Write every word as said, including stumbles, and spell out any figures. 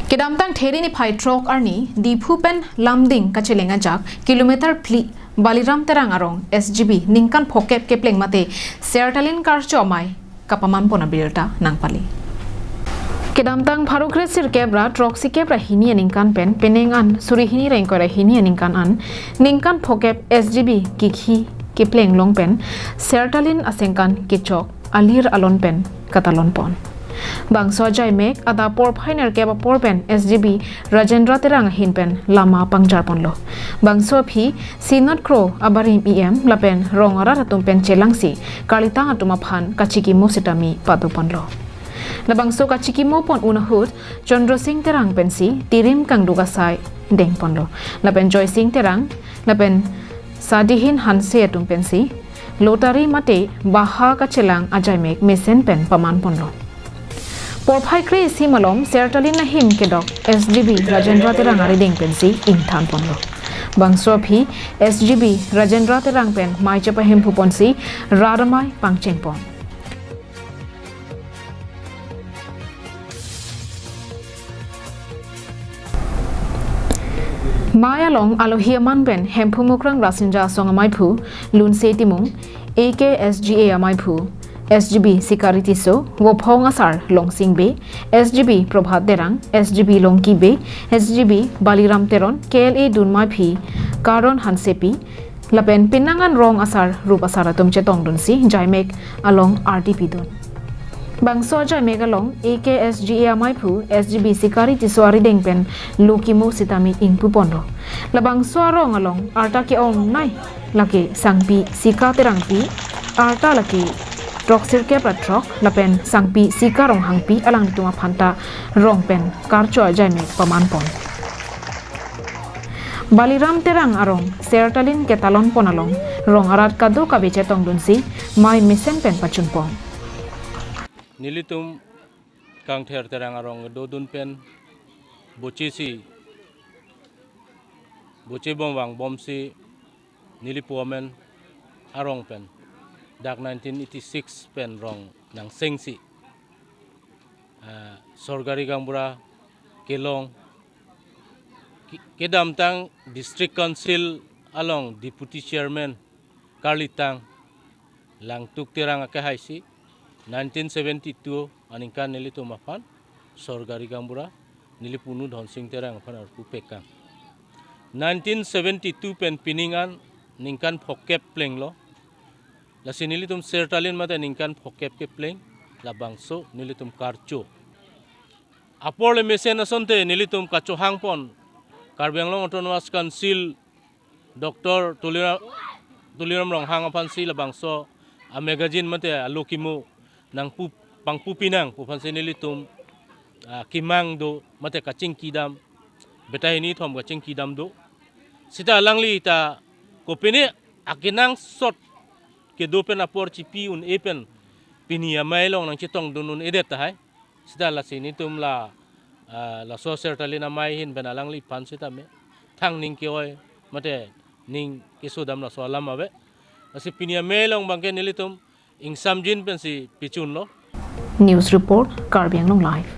Kedamtang Theri niphai throk arni Diphu pen Lumding kacheleng ajak kilometer phli Baliram Terang arong S G B ningkan phokep kepleng mate Sertalin karcho amei kapaman pon abirta nangpali. Kedamtang pharo kre sirkep ra throksi kep ra hini aningkan pen penang an suri hini ra ingkoi ra hini aningkan an ningkan phokep S G B kikhi kepleng long pen Sertalin asengkan kechok alir alon pen katalon pon. Bangso ajaimek adap porphai nerkep apor pen S G B Rajendra Terang ahin pen lama pangjar ponlo. Bangso aphi Sinot Kro abarim E M lapen rong arat atum pen chelangsi karlitang atum aphan kachikimo sitame pado ponlo. Labangso kachikimo pon un ahut Chandra Sing Terang pensi tirim kangduk asai deng ponlo. Lapen Joy Sing Terang lapen Sadihin Hanse atum pensi lottery mate baha kachelang ajaimek mesen pen paman ponlo. Porphai kre isi malom Sertalin ahim kedok S G B Rajendra Terang arideng pensi ingthan ponlo. Bangso aphi S G B Rajendra Terang pen mei chepahemphu ponsi rat amei pangcheng pon. Mei along alohi aman pen Hemphu Mukrang Rasinja Asong ameiphu Lunse Timung, A K S G A ameiphu S G B Sikari Tisso, Vophong asar Longsing Bey, S G B Prabhat Terang, S G B Longki Bey, S G B Baliram Teron, K L A dunmeiphi Karon Hansepi, lapen penang an rong asar rup asar atum chetongdunsi jaimek along ardi pidun. Bangso ajaimek along A K S G A ameiphu S G B Sikari Tisso arideng pen lokimo sitame ingpu ponlo. Labangso arong along arta ke-ongnei lake Sangpi Sika Terangpi, arta lake throk sirkep ra throk, lapen Sangpi Sika Ronghangpi alanglitum aphanta rong pen karcho ajaimek paman pon. Baliram Terang arong Sertalin ketalon pon along rong arat kadokave chetongdunsi mei mesen pen pachun pon. Nelitum Kangther Terang arong dodun pen boche si, boche bom vangbomsi nelipu amen arong pen dak nineteen eighty-six pen rong nangsengsi, ah, sorkari gaonbura kelong. Ke-, kedamtang District Council along Deputy Chairman karlitang Langtuk Terang akehaisi nineteen seventy-two aningkan nelitum aphan sorkari gaonbura nelipunu Dhonsing Terang aphan arpu pekang. Nineteen seventy-two pen pining an ningkan phokep plenglo. Lasi nelitum Sertalin mate ningkan phokep kepleng, labangso nelitum karcho. Apor le mesen asonte nelitum kachohang pon Karbi Anglong Autonomous Council Doctor Tuliram, Tuliram Ronghang aphansi labangso a magazine mate alokimo nangpu, pangpu pinang pu aphansi nelitum, ah, kimang do mate kachingkidam, beta hini thom kachingkidam do. Sita alangli ta kopine akenangsot kedo pen apor chipi un-e pen pini amei along nangchetongdun un-edet tahai. Sita lasi nelitum la, ah, laso Sertalin amei ahin pen alangliphan sitame thang ning ke-oi mate ning kesodam laso alam ave. Lasi pini amei along abangke nelitum ingsamjin pensi pichunlo. News report, Karbi Anglong Live.